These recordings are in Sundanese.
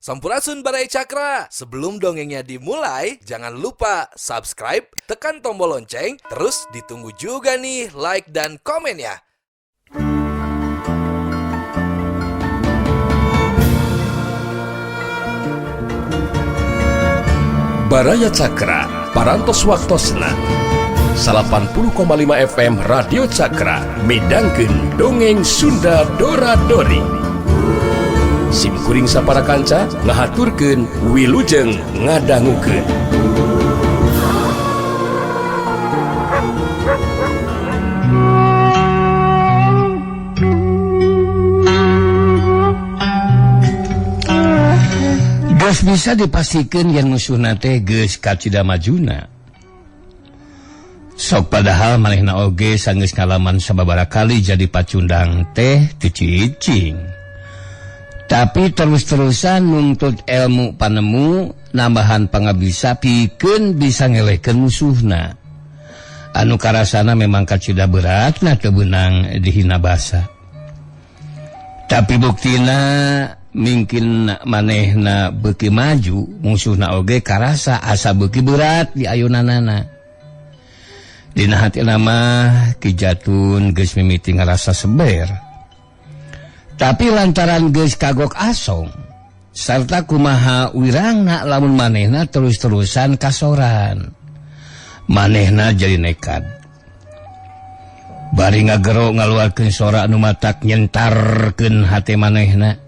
Sampurasun, Baraya Cakra. Sebelum dongengnya dimulai, jangan lupa subscribe, tekan tombol lonceng, terus ditunggu juga nih like dan komennya. Baraya Cakra, Parantos Waktosna 80,5 FM Radio Cakra midangkeun Dongeng Sunda Dora Dori. Sim kuring sapara kanca ngahaturkeun wilujeng ngadangukeun. Geus bisa dipastikan yen musuhna teh geus kacida majuna. Sok padahal manehna oge sanggeus ngalaman sababaraha kali jadi pacundang teh teu cicing. Tapi terus-terusan nuntut ilmu panemu nambahan pangabisa pikeun bisa ngelehkeun musuhna. Anu karasana memang kacida beratna teu beunang dihina basa. Tapi buktina mungkin manehna beuki maju, musuhna oge karasa asa beuki berat di ayunanana. Dina hatina mah Ki Jatun geus mimiti ngarasa seber. Tapi lantaran geus kagok asong sarta kumaha wirangna lamun manehna terus-terusan kasoran, manehna jadi nekat. Bari ngagero ngaluarkeun sora anu matak nyentarkeun hate manehna.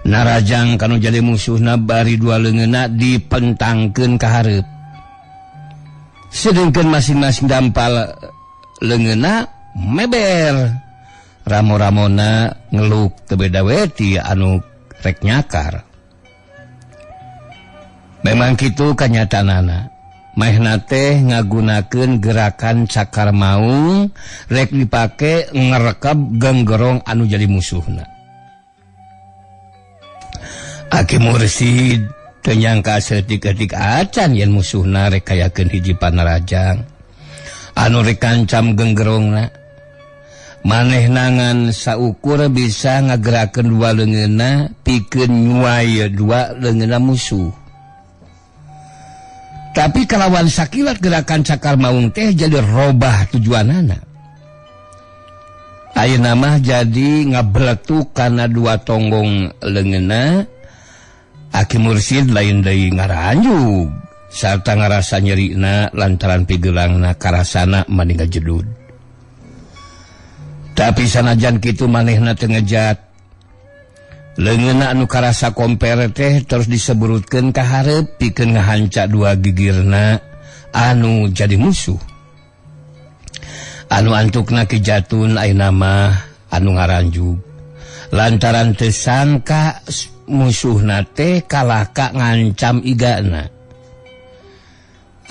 Narajang kanu jadi musuhna bari dua leungeunna dipentangkeun ka hareup. Sedengkeun masing-masing dampal leungeunna meber. Ramo-ramona ngeluk teu beda weti anu rek nyakar. Memang kitu kanyataanana. Manehna teh ngagunakeun gerakan cakar maung rek dipake ngerekeb genggerong anu jadi musuhna. Aki Mursid teu nyangka saeutik-eutik acan yen musuhna rek kayakeun hiji panarajang anu rek kancam genggerongna. Manehna ngan saukur bisa ngagerakeun dua leungeunna pikeun nyuai dua leungeunna musuh. Tapi kalawan sakilat gerakan cakar maung teh jadi robah tujuanana. Ayeuna mah jadi ngabeletuk kana dua tonggong leungeunna. Aki Mursid lain deui ngaranjug sarta ngarasa nyerina lantaran pigelangna karasana mani ngajedud. Tapi sanajan kitu manehna teu ngejat. Leungeunna anu karasa komper teh terus diseburutkeun ka hareup pikeun ngahanca dua gigirna anu jadi musuh. Anu antukna Ki Jatun ayeuna mah anu ngaranjug lantaran teu sangka musuhna teh kalahka ngancam igana.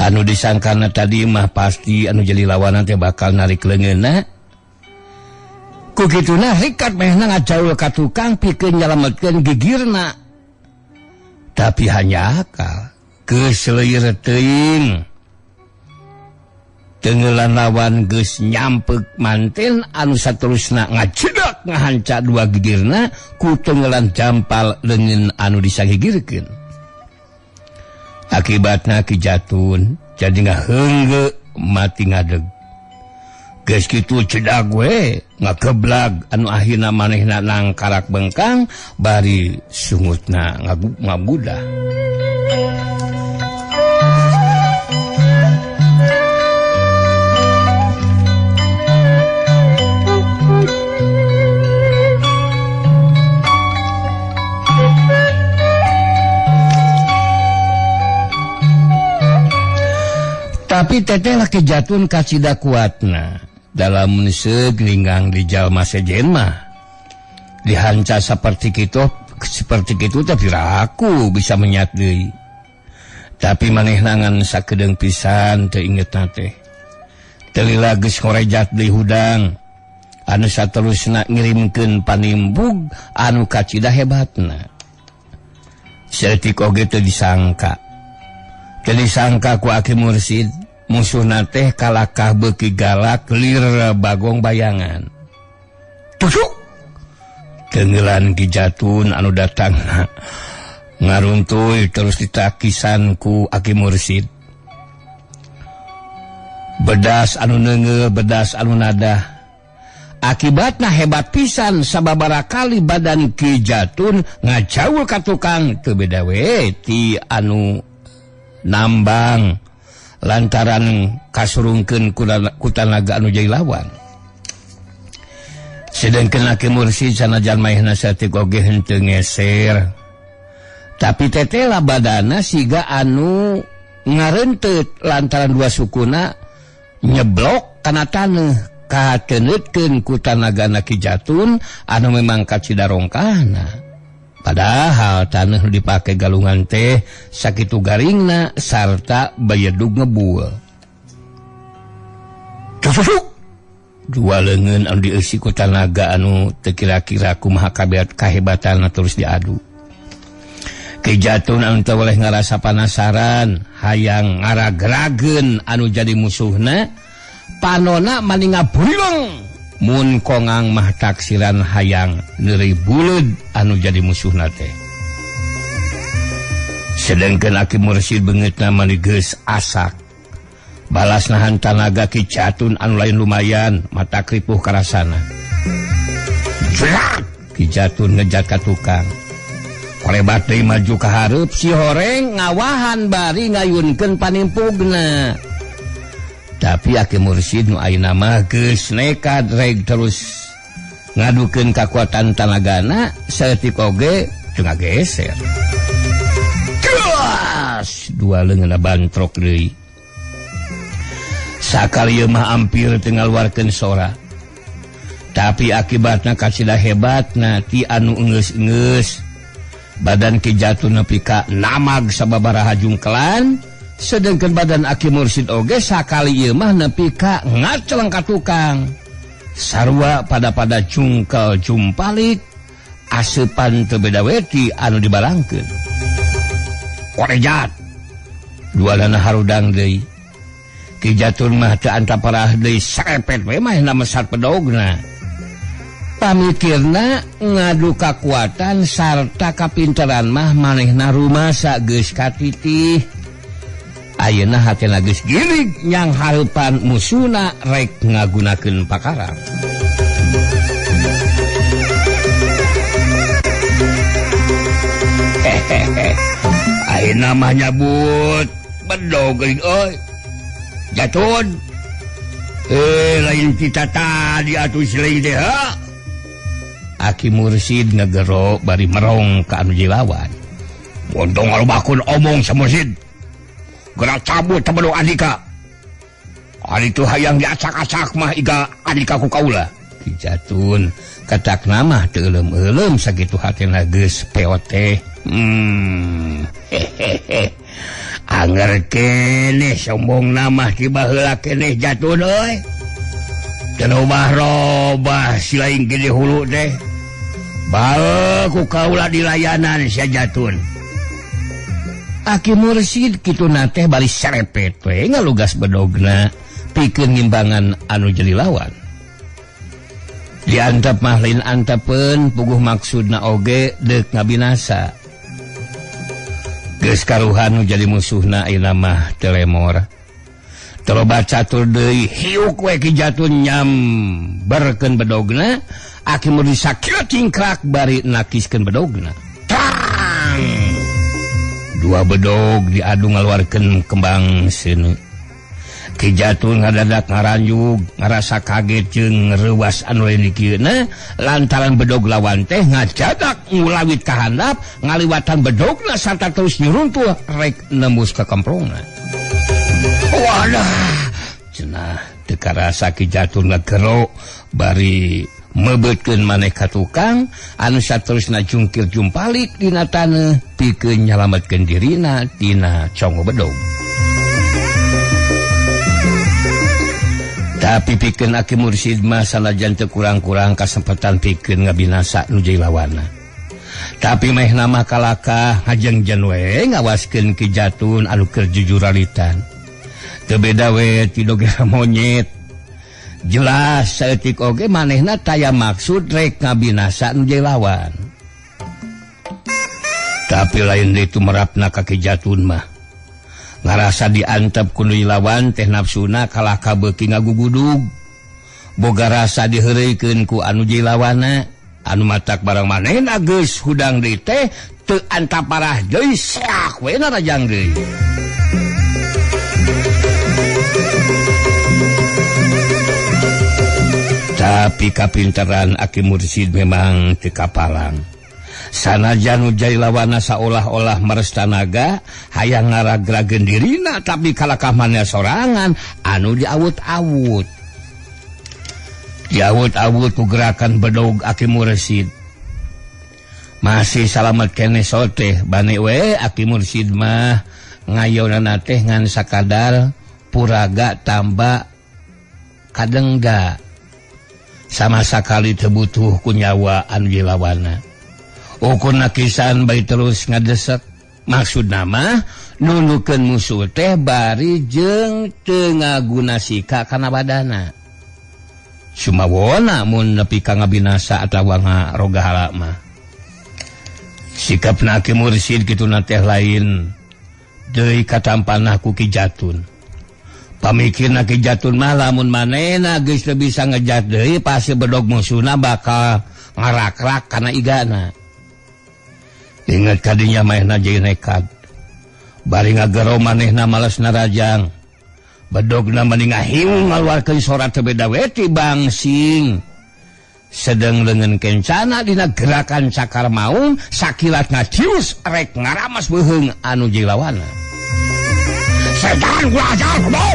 Anu disangkana tadi mah pasti anu jadi lawanan teh bakal narik leungeunna. Ku kituna rikat manehna ngajaul ka tukang pikeun nyalametkeun gigirna. Tapi hanya akal geus leuir teuing. Tenggelan lawan geus nyampek manten anu saterusna ngajedak ngahanca dua gigirna ku tenggelan jampal leungeun anu disagigirkeun. Akibatna Ki Jatun jadi ngaheunggeuk mati ngadeg. Geus kitu cedak we ngageblag anu akhirna manehna nangkarak bengkang bari sungutna ngabudah. Tapi teteh laki Jatun kacida kuatna dalam seug linggang di jalma sejen mah dihanca seperti kitu tapi raku bisa menyat deui. Tapi manehna ngan sakedeung pisan teu ingetna teh. Teu lila geus ngorejat deui hudang anu saterusna ngirimkeun panimbug anu kacida hebatna. Saeutik oge teu disangka. Teu disangka ku Aki Mursid musuhna teh kalakah beuki galak lir bagong bayangan. Tusuk! Tenggelan Ki Jatun anu datangna Ngaruntuy terus ditakisan ku Aki Mursid. Bedas anu neungeul, bedas anu nadah. Akibatna hebat pisan sababaraha kali badan Ki Jatun ngajaul ka tukang teu beda we ti anu nambang lantaran kasurungkeun ku tanaga anu jadi lawan. Sedengkeun Aki Mursid sanajan maehna saeutik oge henteu ngeser. Tapi tetela badana siga anu ngarenteut lantaran dua sukuna nyeblok kana taneuh kateneutkeun ku tanagana Ki Jatun anu memang kacida rongkahna. Padahal taneuh dipake galungan teh sakitu garingna sarta bayedug ngebul. Cusuk! Dua leungeun anu dieusi ku tanaga anu teu kira-kira kumaha kahebatanna terus diadu. Ki Jatun anu teu boleh ngarasa panasaran hayang ngaragrageun anu jadi musuhna, panona mani ngaburileng mun kongang mah taksiran hayang neuri buleud anu jadi musuhna teh. Sedengkeun Aki Mursid beungeutna mani geus asak. Balas nahan tanaga Ki Jatun anu lain lumayan mata kripuh karasana. Jerak Ki Jatun ngejat ka tukang. Kolebat deui maju ka hareup si horeng ngawahan bari ngayunkeun panimpugna. Tapi Aki Mursid nu ayeuna mah geus nekad reg terus ngadukeun kakuatan tanagana saeutik oge teu ngageser. Kelas dua leungeunna bantrok deui. Sakali ieu mah ampir teu ngaluarkeun sora. Tapi akibatna kacida hebatna ti anu enggeus-enggeus. Badan Ki Jatun nepi ka namag sababaraha jungkelan, sedengkeun badan Aki Mursid oge sakali ieu mah nepi ka ngaceleng ka tukang. Sarua pada-pada jungkel jumpalik, aseupan teu beda we ti anu dibalangkeun. Korejat. Duanana harudang deui. Ki Jatun mah teu antaparah deui serepet we mah mesat pedogna. Pamikirna ngadu kakuatan sarta kapinteran mah manehna rumasa geus katitih. Ayeuna hatena geus gilig nyang hareupan musuna rek ngagunakeun pakarang. Hehehe. Ayeuna mah nyabut bedog geuning euy. Jatun. Lain kita tadi atuh siling teh ha. Aki Mursid ngegero bari merong ka anu jilawan. Untung ngalobakun omong sa Mursid. Gerak cabut tebedog andika. Ari teu hayang diacak-acak mah iga andika ku kaula. Ki Jatun katakna mah teu euleum-euleum sakitu hatena geus peot teh. Hehehe. Anger keneh sombongna mah ti baheula keneh Jatun euy. Teu robah-robah si lain gede hulu teh. Bae ku kaula dilayanan sia Jatun. Aki Mursid kituna teh bari serepet we ngalugas bedogna pikeun ngimbangan anu jadi lawan. Diantep mah lain antepeun puguh maksudna oge deuk ngabinasa. Geus karuhan nu jadi musuhna ayeuna mah teu lemor. Teu catur deui hiuk we Ki Jatun nyamberkeun bedogna. Aki Mursid sakieu cingkrak bari nakiskeun bedogna. Tang! Dua bedog diadu ngaluarkeun kembang seuneu. Ki Jatun ngadadak ngaranjug, ngarasa kaget jeung reuwas anu lain dikieuna lantaran bedog lawan teh ngajadak ngulawit ka handap, ngaliwatan bedogna sarta terus nyuruntuh rek nembus ka kamprongna. Wadah, cenah teu karasa Ki Jatun ngagero bari mebetkeun maneh ka tukang anu saterusna jungkir jumpalik dina taneuh pikeun nyalametkeun dirina tina congo bedog. Tapi pikeun Aki Mursid mah sanajan teu kurang-kurang kasempatan pikeun ngabinasa nu jadi lawanna. Tapi mehna mah kalakah ngajengjen we ngawaskeun Ki Jatun anu keur jujuralitan. Teu beda we ti dogera monyet. Jelas saeutik oge manehna taya maksud rek ngabinasa nu jadi lawan. Tapi lain itu merapna ka Ki Jatun mah. Ngarasa diantep ku nu lawan teh nafsuna kalah kabeuki ngagugudug. Boga rasa diheureuykeun ku anu jilawana, anu matak barang manehna geus hudang deui teh teu antaparah deui seak we narajang deui. Tapi kapinteran Aki Mursid memang teu kapalang. Sanajan nu jailawana saolah-olah meres tanaga, hayang ngaragrageun dirina tapi kalakah manehna sorangan anu diawut-awut. Diawut-awut ku gerakan bedog Aki Mursid. Masih salamet keneh soteh bane we Aki Mursid mah ngayonan teh ngan sakadar puraga tamba kadengga. Sama sakali teu butuh ku nyawa anu dilawana. Ukurna kisan bae terus ngadesek. Maksudna mah nundukeun musuh teh bari jeung teu ngaguna sika kana badana. Sumawona mun nepi ka ngabinasa atawa ngaroga hala mah. Sikapna Ki Mursid kituna teh lain deui katampanah ku Ki Jatun. Pamikirna Ki Jatun mah lamun manehna geus teu bisa ngejat deui pasti bedog musuhna bakal ngarakrak kana igana. Ingat kadinya manehna jadi nekat. Bari ngagero manehna males narajang. Bedogna mending ngahiung ngaluarkeun sorat teu beda we ti bangsing. Sedeng leungeun kencana dina gerakan cakar maung sakilat ngacius rek ngaramas beuheung anu jilawana. Setan gua ajar kamu.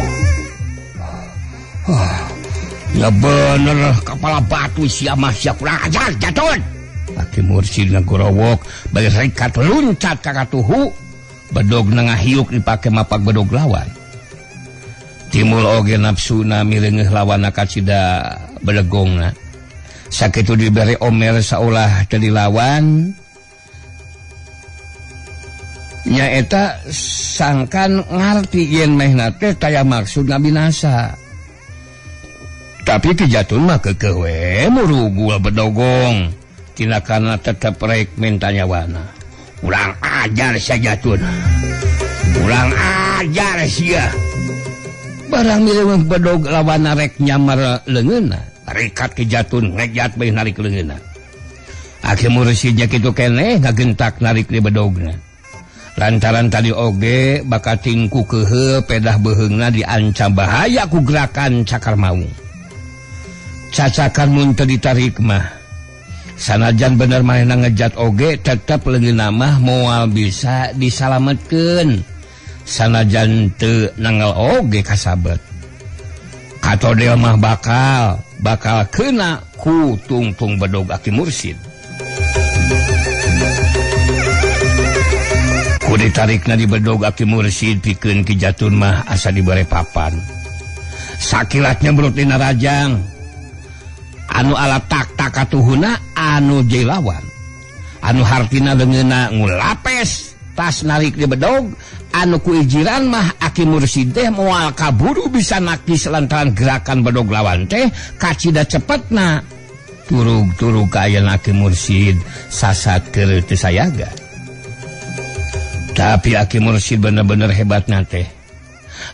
Ya bener kepala batu sia mah sia kurang ajar Jatun. Aki Mursid ngagorowok bari rekat luncat ka katuhu bedogna ngahiuk dipake mapak bedog lawan. Timul oge nafsuna mireungeuh lawanna kacida belegongna. Sakitu dibere omer saolah teu dilawan nyaeta sangkan ngarti yen mehna teh taya maksud ngabinasa. Tapi Ki Jatun mah keukeuh we murugul bedogong tina kana tetep rek minta nyawana. Urang ajar sia Jatun. Urang ajar sia. Barang mireung bedog lawana rek nyamar leungeunna. Rekat Ki Jatun ngejat bae narik leungeunna. Aki Mursidnya kitu keneh ngagentak narik di bedogna. Lantaran tadi oge bakal tingku kehe pedah beuheungna diancam bahaya ku gerakan cakar maung. Cacakan mun teu ditarik mah. Sanajan bener manehna ngejat oge tetep leungeunna mah moal bisa disalametkeun. Sanajan teu nangel oge kasabet. Katodel mah bakal kena ku tungtung bedog Aki Mursid. Ku ditarikna di bedog Aki Mursid pikeun Ki Jatun mah asa dibere papan. Sakilatnya berut dina rajang. Anu ala tak-tak katuhuna anu jelawan. Anu hartina leungeunna ngulapes tas narik di bedog. Anu ku ijiran mah Aki Mursid teh moal kaburu bisa nakis lantaran gerakan bedog lawan teh kacida cepetna. Turug-turug kaayaan Aki Mursid sasat keur teu sayaga. Tapi Aki Mursid bener-bener hebatna teh.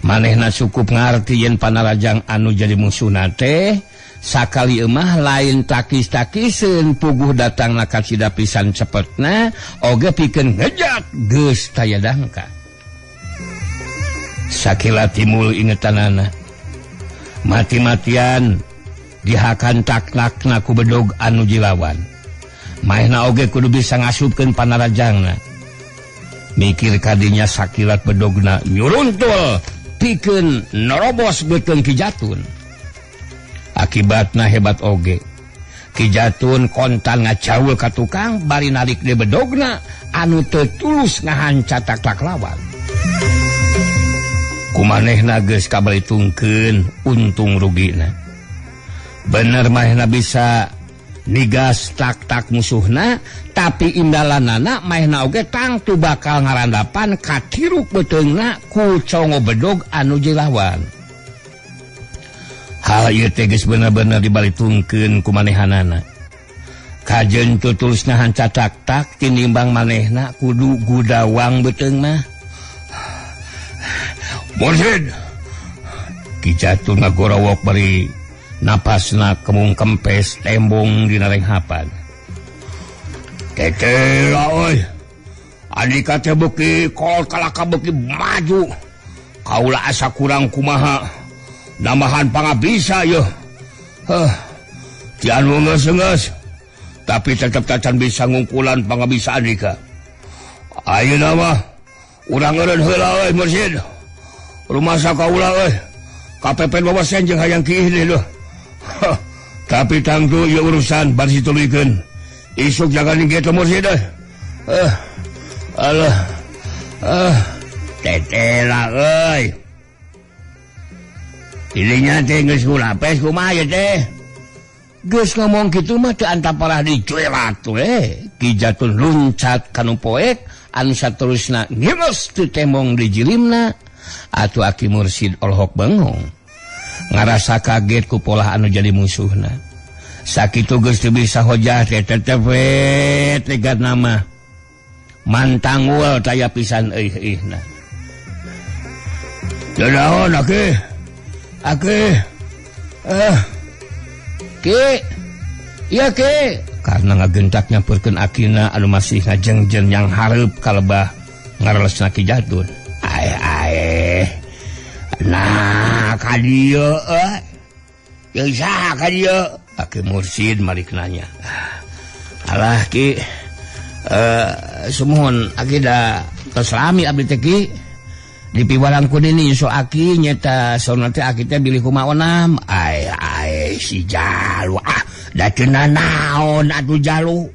Manehna cukup ngarti yen panarajang anu jadi musuhna teh sakali emah lain takis-takiseun puguh datangna kacida pisan cepetna oge pikeun ngejat geus taya dangka. Sakila timul ingetanana. Mati-matian dihakan tak-takna ku bedog anu jilawan. Manehna oge kudu bisa ngasupkeun panarajangna. Mikir kadinya sakilat bedogna nyuruntul pikeun nerobos beuteung Ki Jatun. Akibatna hebat oge. Ki Jatun kontan ngacaul ka tukang bari narik di bedogna anu teu tulus ngahanca tak-tak lawan. Kumanehna geus kabalitungkeun untung rugina. Bener manehna bisa nigas tak-tak musuhna, tapi indalanana manehna oge tangtu bakal ngarandapan katiruk beuteungna ku congo bedog anu jilawan. Hal ieu teh geus bener-bener dibalitungkeun ku manehanana. Kajen tutulis nahan catak-tak tinimbang manehna kudu gudawang beuteung mah. Mursid. Ki Jatun ngagorowok bari napasna kemung kempes tembong dina renghapan. Tetela euy. Andika teh beuki kol kalaka beuki maju. Kaula asa kurang kumaha. Nambahan pangabisa yeuh. Heuh. Ti anu geus-geus. Tapi tetep tacan bisa ngungkulan pangabisa andika. Ayeuna mah urang eureun heula euy mursid. Rumasa kaula euy. Kapepen wawasen jeung hayang kiih deui. Tapi tangtu ieu urusan bar dituluykeun. Isuk jangan kitu mursid euy. Alah. Tetela euy. Dirinya teh geus kulapes kumaha ieu teh? Geus ngomong kitu mah teu antaparah dicuelat we. Ki Jatun luncat kanu poek anu saterusna ngiros teu tembong di jilimna. Atuh Aki Mursid olohok bengong. Ngarasa kaget ku polah anu jadi musuhna. Sakitu geus teu bisa hojah teh tetep we tegat nama. Mantangul taya pisan euy-euy-na. Teu naon Aki? Aki. Ki. Iya Ki. Karena ngagentak nyamperkeun akina anu masih ngajengjen yang hareup kalebah ngarelesna Ki Jatun. Ae ae. Nah, ka dieu euy. Jeung saha ka dieu? Aki Mursid malik nanya. Alah Ki. Sumuhun aki da tos lami abdi teh Ki. Dipiwarang ku nini nyusul aki nyeta sauna teh aki teh bilih kumaha onam. Ae ae si Jalu ah da teu nanaon atuh Jalu.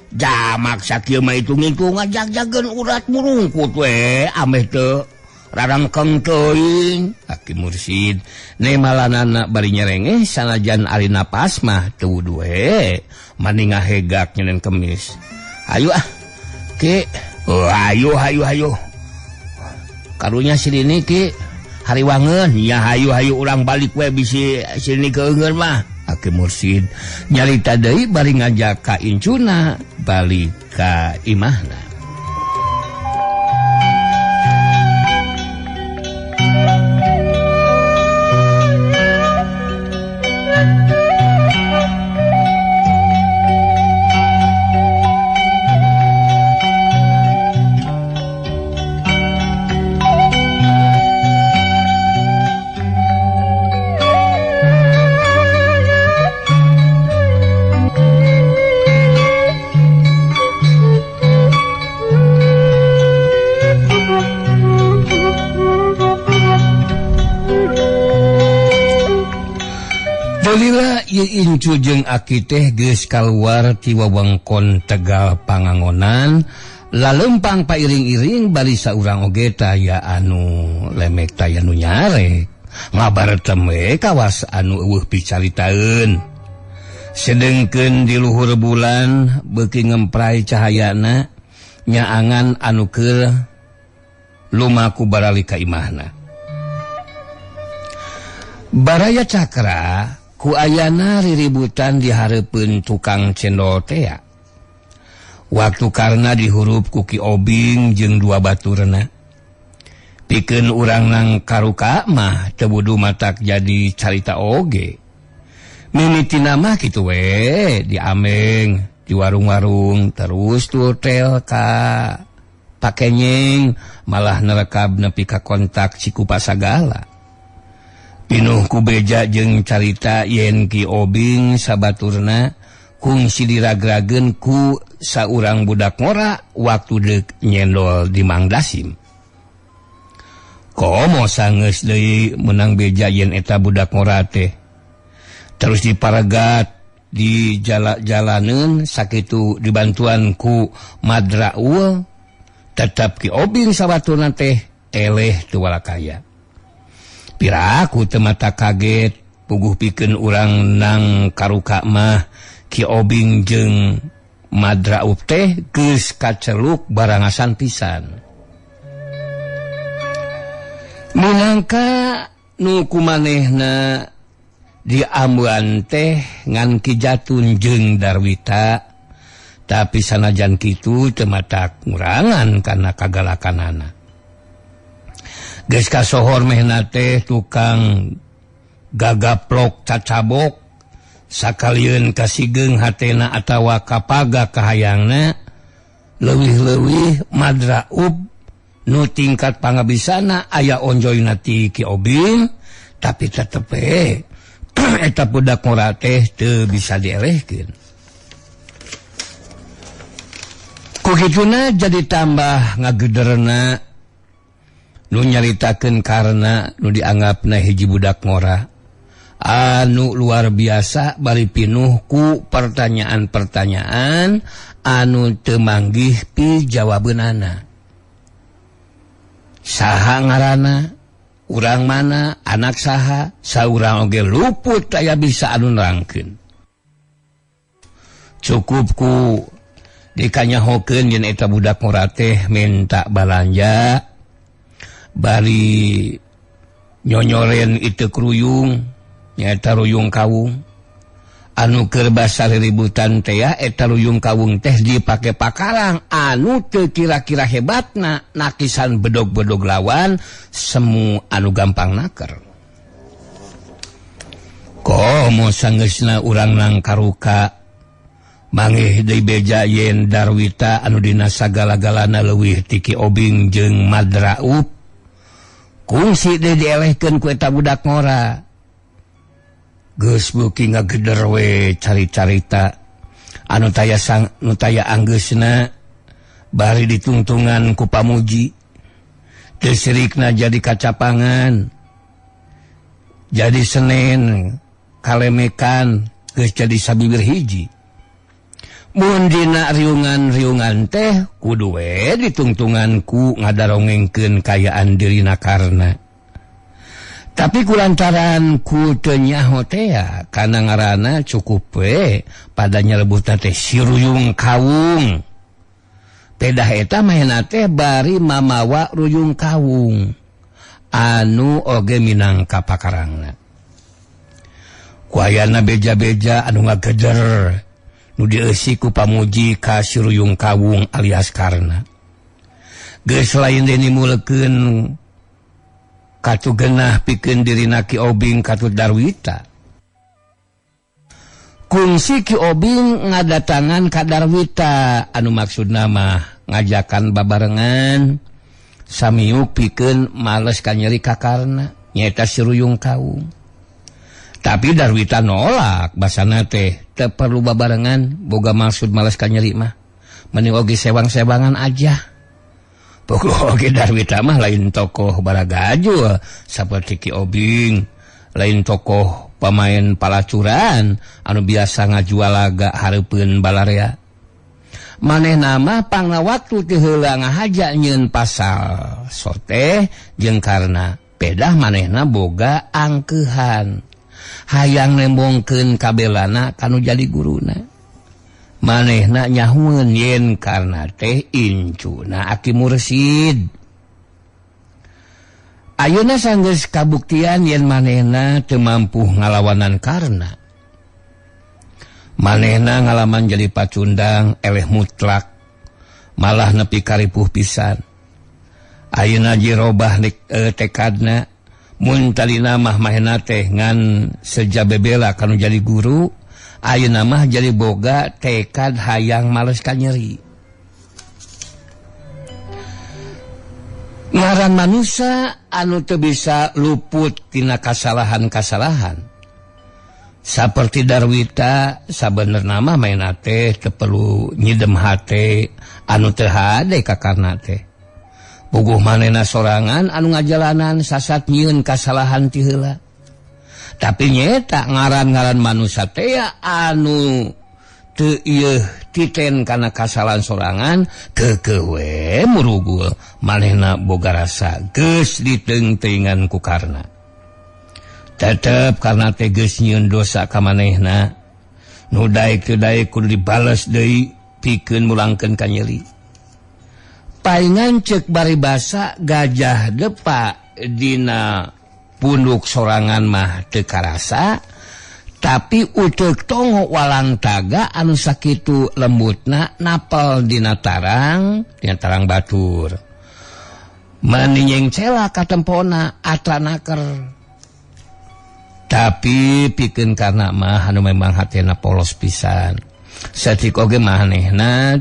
Jamak sakieu mah hitung-hitung ngajag-jagkeun urat burungkut we ameh teu rarangkeng teuing. Aki Mursid nemalanana bari nyerengeh sanajan ari napas mah teu wudu we mani ngahegak nyenen kemis. Ayo ah Ki. Oh, ayo ayo ayo. Karunya si Ki hariwangeun nya hayu hayu urang balik we bisi sini keungeun mah. Aki Mursid nyarita deui bari ngajak ka incuna balik ka imahna. Lila ieu incu jeung aki teh geus kaluar ti wewengkon Tegal Pangangonan lalempang pairing-iring bari saurang oge taya anu lemek taya nu nyarek ngabartem we kawas anu eueuh picaritaeun. Sedengkeun di luhur bulan beuki ngempray cahayana nyaangan anu keur lumaku barali ka imahna. Baraya Cakra ku ayana riributan di hareupeun tukang cendol tea. Waktu karena dihurup ku Ki Obing jeung dua baturna. Pikeun urang nang karuka mah teu wudu matak jadi carita oge. Mimitina mah kitu we, diameng di warung-warung terus tu hotel ka pakenyeng malah nerekab nepi ka kontak Cikupa sagala. Pinuh ku beja jeung carita yen Ki Obing sabaturna kungsi diragrageun ku saurang budak ngora waktu deuk nyendol di Mang Dasim. Komo sangeus deui meunang beja yen eta budak ngora teh. Terus diparegat di jala-jalaneun sakitu dibantuan ku Madraul tetep Ki Obing sabaturna teh eleh teu walakaya. Piraku teu mata kaget puguh pikeun urang nang karuka mah Ki Obing jeung Madraub teh geus kaceluk barangasan pisan. Minangka nu kumanehna diambuan teh ngan Ki Jatun jeung Darwita Tapi sanajan kitu teu mata kurangan kana kagalakanana. Geus kasohor mehna teh tukang gagaplok cacabok sakalieun kasigeung hatena atawa kapaga kahayangna leuwih-leuwih madraub nu tingkat pangabisana aya onjoyna ti Ki Obing tapi tetep eta budak ngora teh teu bisa dielehkeun. Ku kituna jadi tambah ngagederna nu nyaritakeun karena nu dianggapna hiji budak ngora anu luar biasa bari pinuh ku pertanyaan-pertanyaan anu teu manggih pi jawabeunana. Saha ngaranna, urang mana, anak saha, saurang oge luput aya bisa anu nerangkeun. Cukup ku dikanyahokeun yen eta budak ngora teh minta balanja bari nyonyoren itu keruyung nyaeta ruyung kawung anu keur basa riributan teh ya eta ruyung kawung teh dipake pakarang anu teu kira-kira hebatna nakisan bedog-bedog lawan semu anu gampang naker. Komo sanggeusna urang nang karuka mangih deui beja yen Darwita anu dina sagala-galana leuwih ti Ki Obing jeung Madraub kungsi deui dielehkeun ku eta budak ngora. Geus beuki ngageder we cari-carita anu taya sang nu taya anggeusna bari ditungtungan ku pamuji. Teu sirikna jadi kacapangan. Jadi Senen kalemekan geus jadi sabibir hiji. Mun dina riungan-riungan teh kudu we ditungtungan ku ngadarongengkeun kayaan dirina karna. Tapi kulantaran ku teu nyaho teh kana ngaranna cukup we pada nyelebutna teh si Ruyung Kawung. Pedah eta mahena teh bari mamawa Ruyung Kawung anu oge minangka pakarangna. Ku ayana beja-beja anu ngageder nu dieusi ku pamuji ka si Ruyung Kawung alias Karna. Geus lain deui nimulekeun katu genah pikeun dirina Ki Obing katut Darwita. Kungsi Ki Obing ngadatangan ka Darwita anu maksudna mah ngajakan babarengan samiuk pikeun males ka nyeri ka Karna nyaeta si Ruyung Kawung. Tapi Darwita nolak basana teh teu perlu babarengan boga maksud males ka nyeri mah mending oge sewang-sewangan aja. Pokok oge Darwita mah lain tokoh baragajul saperti Ki Obing, lain tokoh pemain palacuran anu biasa ngajual laga hareupeun balarea. Manehna mah pangna waktu teu heula ngahaja nyieun pasal soteh jeung karna pedah manehna boga angkeuhan. Hayang nembongkeun kabelana kanu jadi guruna. Manehna nyahueun yen karna teh incuna Aki Mursid. Ayeuna sanggeus kabuktian yen manehna teu mampu ngalawanan karna. Manehna ngalaman jadi pacundang eleh mutlak malah nepi karipuh pisan. Ayeuna jirobah tekadna mun talina mah manehna teh ngan sejabebela kanu jadi guru. Ayeuna mah jadi boga tekad hayang males ka nyeri. Ngaran manusia anu teu bisa luput tina kasalahan-kasalahan. Saperti Darwita sabenerna mah maena teh teu perlu nyidem hate anu teu hade ka karna teh. Puguh manehna sorangan anu ngajalanan sasat nyieun kasalahan ti heula. Tapi nyeta ngaran-ngaran manusia teh anu teu ieu titen kana kasalahan sorangan keukeuh we murugul manehna boga rasa geus diteungteuingan ku karna. Tetep karna teh geus nyieun dosa ka manehna nu daek teu daek kudu dibales deui pikeun mulangkeun ka nyeri. Paingan ceuk baribasa gajah depa dina punduk sorangan mah teu karasa Tapi uteuk tongo walang taga anu sakitu lembutna napel dina tarang batur. Maninyeng cela katempona atra naker. Tapi pikeun karna mah anu memang hatena polos pisan. Satik oge manehna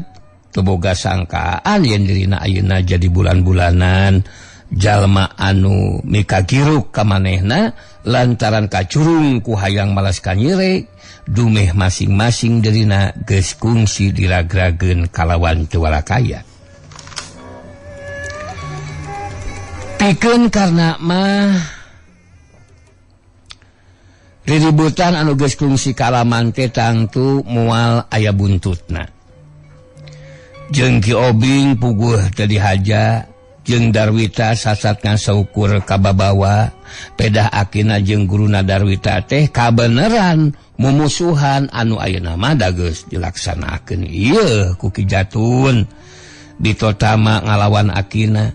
teu boga sangkaan yen dirina ayeuna jadi bulan-bulanan jalma anu mikagiruk ka manehna lantaran kacurung ku hayang malas kanyere dumeh masing-masing dirina geus kungsi diragrageun kalawan teu walakaya. Pikeun karna mah riributan anu geus kungsi kalaman teh tangtu moal aya buntutna. Jeung Ki Obing puguh teu dihaja, jeung Darwita sasat ngasaukur kababawa, pedah akina jeung guruna Darwita teh kabeneran mumusuhan anu ayeuna mah da geus dilaksanakeun ieu ku Ki Jatun. Bitotama ngalawan akina.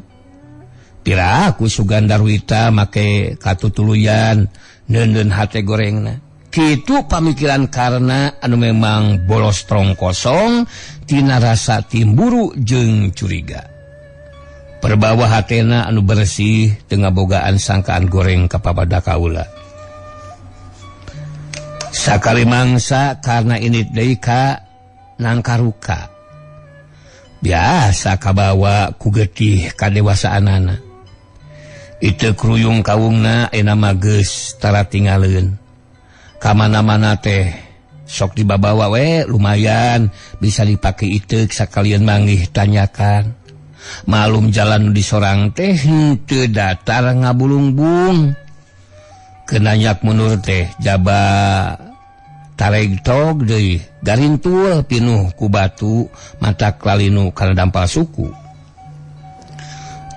Piraku sugan Darwita make katutuluyan neundeun hate gorengna. Kitu pamikiran karna anu memang bolos trong kosong tina rasa timburu jeung curiga. Perbawa hatena anu bersih teu ngabogaan sangkaan goreng ka papada kaula. Sakali mangsa karna init deui ka nangkaruka. Biasa kabawa ku getih kadewasaanana. Itu kruyung kawungna ayeuna mah geus tara tingaleun. Kamana-mana teh sok dibabawa we lumayan bisa dipake iteuk sakalian manggih tanyakan. Malum jalan di sorang teh henteu datar ngabulungbung. Kenanyak mundur teh jaba taregtog deui garintul pinuh ku batu mata lalinu kana dampal suku.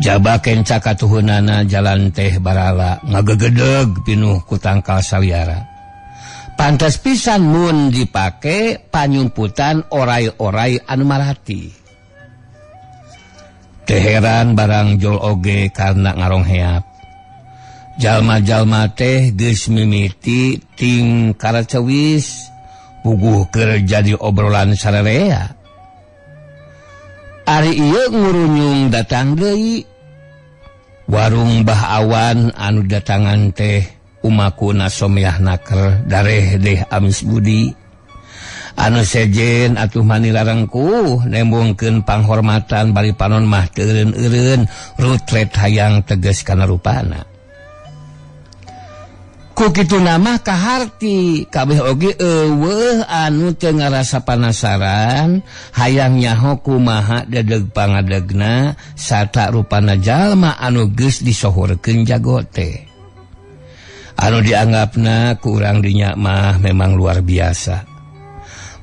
Jaba kenca katuhunana jalan teh barala ngagegedeg pinuh ku tangkal saliara. Pantes pisan mun dipake panyumputan orai-orai anu marati. Teu heran barang jol oge karena ngarongheap. Jalma-jalma teh geus mimiti ting karacewis puguh keur jadi obrolan sararea. Ari ieu ngurunyung datang deui. Warung Bah Awan anu datangan teh umakuna Somyah naker dareh deh amis budi. Anu sejen atuh mani larengkuh nembongkeun panghormatan bari panon mah teu eureun-eureun rutret hayang teges kana rupana. Ku kitu nama kaharti kabeh oge eueuh anu teu ngarasa panasaran hayang nyaho kumaha dedeg pangadegna sarta rupana jalma anu geus disohorkeun jago teh. Anu dianggapna ku urang dinya mah memang luar biasa.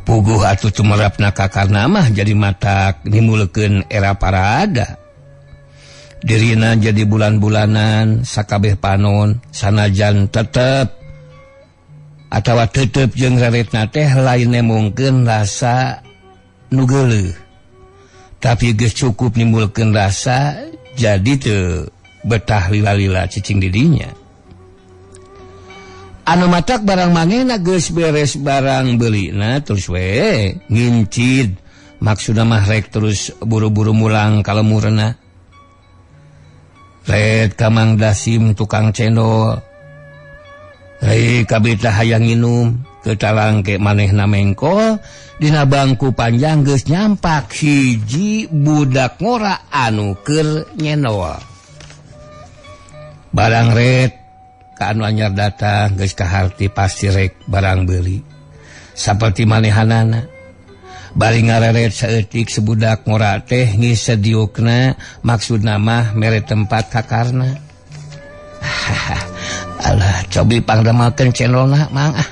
Puguh atuh tumerapna ka karna mah jadi matak nimulkeun era parada. Dirina jadi bulan-bulanan sakabeh panon sanajan tetep atawa tetep jeung reretna teh lain nemongkeun rasa nu geuleuh. Tapi geus cukup nimbulkeun rasa jadi teu betah lila-lila cicing di dinya. Anu matak barang manehna geus beres barang beulina terus we ngincid maksudna mah rek terus buru-buru mulang ka lemurna. Red ka Mang Dasim tukang cendol. Rek kabita hayang nginum ketalangke manehna mengkol dina bangku panjang geus nyampak hiji budak ngora anu keur nyendol. Barang red ka anu anyar datang geus kaharti pasti rek barang beuli. Saperti manehanana. Bari ngareret saeutik sebudak ngora teh ngisediukna maksudna mah mere tempat ka karna. Alah cobi pangdamelkeun cendolna mang ah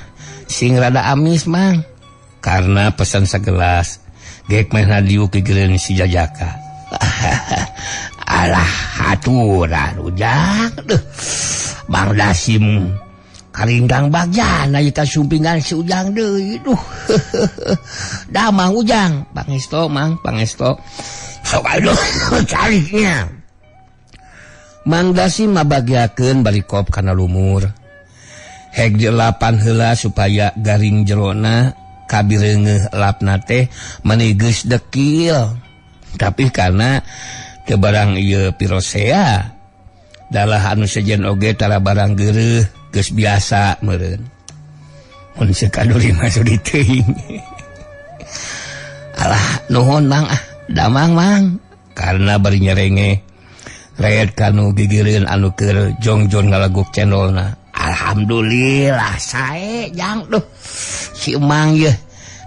sing rada amis mang. Karna pesan sagelas gek meh diuk gigireun si Jajaka. Alah aturan ujang deuh. Bang Dasim karinggang bagjana ieu ka sumpingan si Ujang deui duh. Dah Mang Ujang pangesto Mang pangesto sok aduh cariknya. Mang Dasim mabagiakeun bari kop kana lumur. Hek dielapan heula supaya garing jerona kabireungeuh elapna teh meni geus dekil. Tapi karena teu barang ieu pirosea dalah anu sejen oge tara barang geureuh geus biasa meureun. Mun sekaduli mah sudi teuing. Alah nuhun Mang ah damang Mang karena bari nyerenge reet kanu gigireun anu keur jongjon ngalaguk cendolna. Alhamdulillah sae jang duh si Mang ye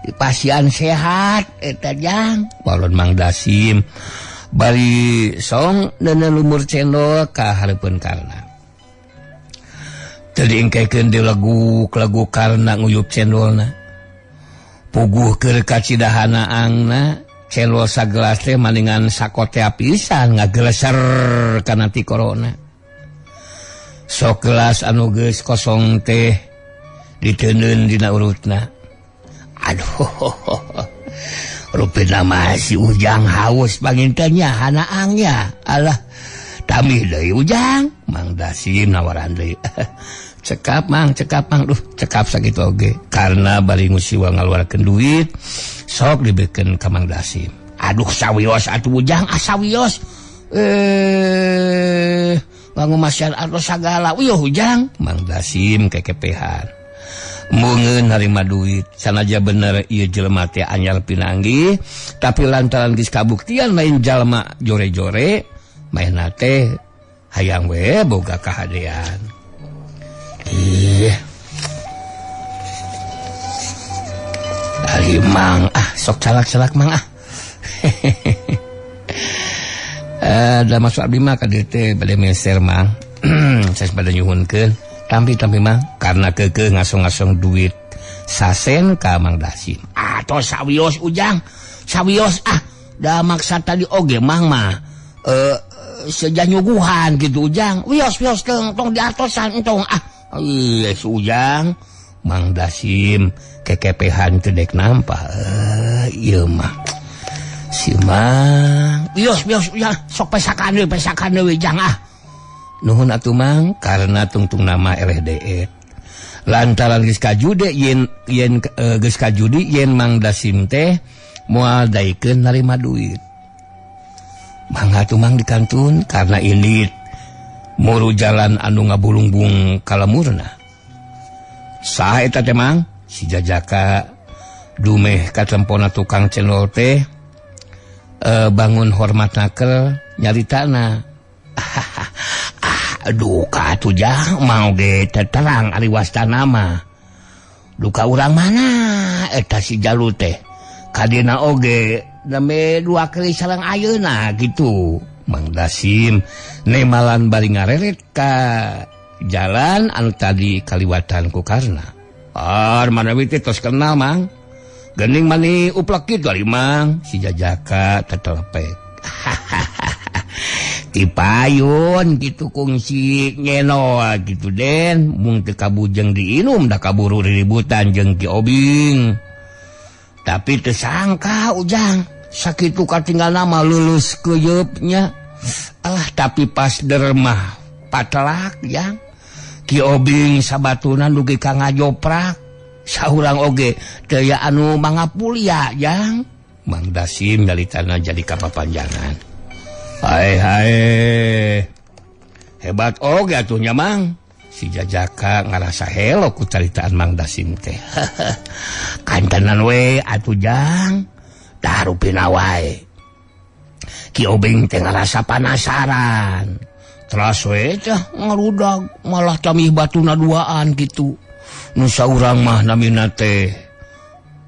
dipasian sehat eta jang. Balon Mang Dasim bari song neuneu lumur cendol ka hareupeun Karna. Teu diengkekeun dilegu-legu Karna nguyup cendolna. Puguh keur kacidahana angna cendol sagelas teh maningan sakotea pisan ngageleser kana ti korona. Sok gelas anu geus kosong teh diteundeun dina urutna. Aduh, rupina mah si Ujang haus panginten nya hanaangnya. Alah, tamih deui Ujang. Mang Dasim nawaran deui. Cekap Mang, cekap Mang. Duh, cekap sakitu oge. Karena bari ngusiwa ngaluarkeun duit, sok dibikeun ka Mang Dasim. Aduh, sawios atuh Ujang, ah sawios. Bangun masyarakat atau sagala uyuh Ujang. Mang Dasim kekepehan mungeun narima duit sanaja bener ieu jelema teh anyar pinanggih tapi lantaran geus kabuktian lain jalma jore-jore maehna teh hayang we boga kahadean. Ih ari Mang ah sok calak-calak Mang ah. Da masuk abdi mah ka dieu teh bade meser Mang. Saya bade nyuhunkeun tampi-tampi Mang karena keukeuh ngasong-ngasong duit sasen ka Mang Dasim. Atuh sawios Ujang, sawios ah da maksa tadi oge Mang mah seja nyuguhan gitu Ujang. Wios-wios tong tong diartosan entong ah. Ieu si Ujang Mang Dasim kekepehan teu dek nampa. Ieu mah si Mang wios wios Ujang sok pesakan deui Jang ah. Nuhun atuh Mang karena tungtung nama eleh deet. Lantaran geus kajude yen yen geus kajudi yen Mang Dasim teh moal daekeun narima duit. Mangga atuh Mang dikantun karena indit muru jalan anu ngabulungbung kalemurna. Saha eta teh Mang? Si Jajaka dumeh katempona tukang cendol teh bangun hormat nakel nyaritana. Ah, duka atuh Jang mau ge terang ari wastana mah. Duka urang mana eta si Jalu teh. Kadina oge nembe dua kali sareng ayeuna gitu. Mang Dasim nemalan bari ngareret ka jalan anu tadi kaliwatan ku Karna. Ar manawi teh tos kenal Mang. Gening mani uplek kitu ari Mang. Si Jajaka tetelepek. Tipayun gitu kungsi nyenol gitu den. Mung teu kabujeng diinum da kaburu riributan jeung Ki Obing. Tapi teu sangka Ujang sakitu katinggal nama lulus keyeupnya. Alah tapi pas dermah patelak Jang. Ki Obing sabatunan dugi ka ngajoprak. Saurang oge teu aya anu mangapulia Jang. Mang Dasim nyalitana jadi kapapanjangan. Hai hai hebat oge atuh nya Mang. Si Jajaka ngarasa helo ku caritaan Mang Dasim teh. Kantenan we atuh Jang. Tah rupina wae. Ki Obing teh ngarasa panasaran. Teras we teh ngarudag malah tamih batuna duaan gitu. Nu saurang mah namina teh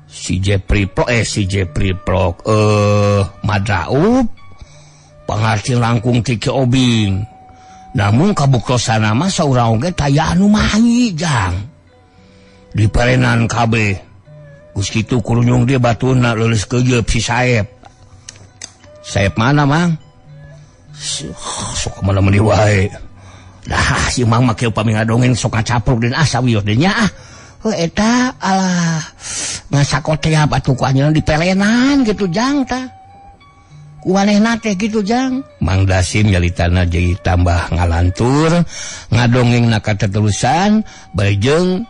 si Jepri Plok si Jepri Plok Madraub pangarti langkung ti Ki Obing. Namun kabuktosana mah saurang oge taya anu mahi Jang. Diparenan kabeh. Geus kitu kurunyung dia batuna leuleus keujeup si Saep. Saep mana Mang? Sok mana meuni wae. Dah si Mang mah kieu pami ngadongeng sok ngacapruk deun ah sawios deui nya ah. Heuh eta alah ngasakotea batu ku anjeunna diperenan gitu Jang tah. Ku manehna teh kitu Jang. Mang Dasim nyalitana jadi tambah ngalantur, ngadongeng na kateterusan bari jeung